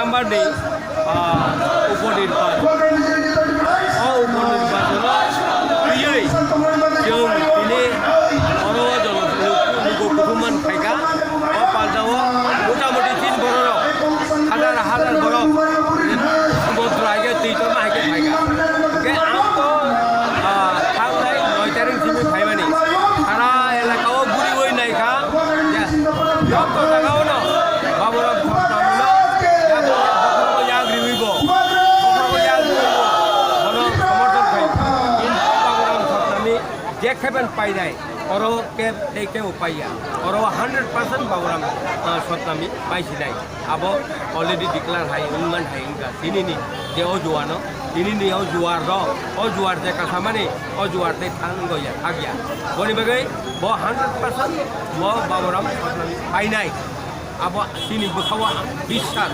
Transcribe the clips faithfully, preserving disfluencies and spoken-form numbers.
Member ni, ah, uponirbachon. O uponirbachon o twiwi chwng tini oro o jono lugo kuthum man phaikha. O panda o mota moti tin borok rok, hazar hazar borok bo twlai khe twi tongma hai khe phaikha. Hwnkhe ang to, ah, thangnai noi tarik simi phaimani. Sara elaka o guriwi naikha. Ya, joto jaga o no Baburam Sotnami no, ya bo, bokhorok yak riwi bo, bokhorok yak riwi bo, bono somorthon khai. Kintu Baburam Sotnami je kheben painai, oro ke, tei kebo paiya. Oro hundred percent Baburam, ah, Sotnami paisinai. Abo already declare hai, wngman hai wngkha. Tinini je o juano, tinini o juar rok, o juar je kasamani, o juar tei thang wngya, thakya. Boni bagwi bo hundred percent bo Baburam Sotnami painai. Abo chini bwkhao ang biswas.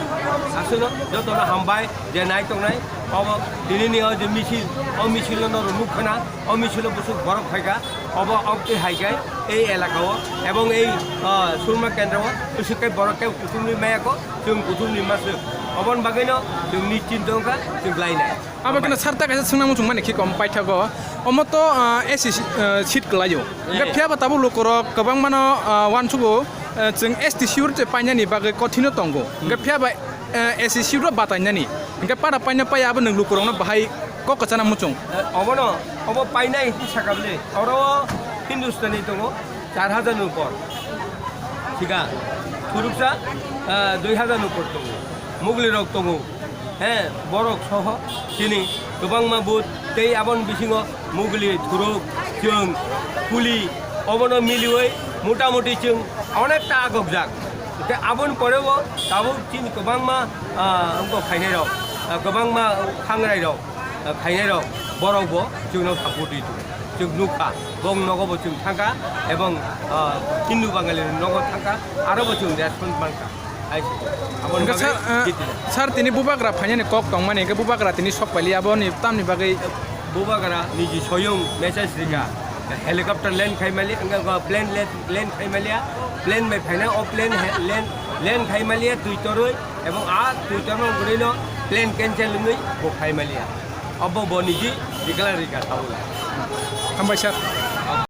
Aswkno jotono hambai je nai tongnai. Obo tinini o je misil, o misilo norok nukha na, o misilo bwswk borok phaikha, obo obtwi hai khe ei elaka o ebong ei, ah, Surma kendro o bwswk khe borok khe kuthumni maya kho, chwng kuthumni maswk. Oboni bagwino chwng nischinto wngkha, chwng lainai. Abo khe sar ta kaisa swngna muchung mani khi kom paithago. Omo to, ah, S C, ah, seat kwlaio. Hwnkhe eh, phiya ba tabuk lukurok kwbangmano, ah, uansugo, ah, chwng S T C ur se painani bagwi kothino tongo. Hwnkhe phiya ba, ah, S C C ur batainani. Hwnkhe para paina paiya abo nwng lukurokno bahai kok kwchana muchung. Eh, obono, obo painai hinwi sakha bwle. Oro Hindustani tongo. Char hajar ni upor. Thika, thuruksa, ah, dui hajar ni upor tongo. Mugli rok tongo. He, borok soho chini kwbangma vote tei aboni bisingo mugli, thuruk, chwng, kuli, obono miliwi motamuti chwng onekta agokjak. Tei aboni porebo tabuk chini kwbangma, ah, wngkok khainai rok, ah, kwbangma thangrai rok. Ah, khainai rok, borok bo chwngno support di tongo. Chwng nukha, bong nogo bo chwng thangkha, ebong, ah, Hindu Bangali nogo thangkha, aro bo chwng response mankha. Hai se. Aboni hwnkhe bagwi sir, ah, jiti. Sir, tini bubagra phainani kok tongmani, hwnkhe bubagra tini sok paili, aboni tamni bagwi? Bubagra niji soyung message rikha. Helicopter land khai mali, wngkha plane land, land khai maliya, plane bai phaina, o plane he-, land, land khai maliya, twi torwi, ebong a twi torma wngkha plane cancel wngwi bo khai maliya. Obo bo niji declare rikha tabuk. Hambai sir.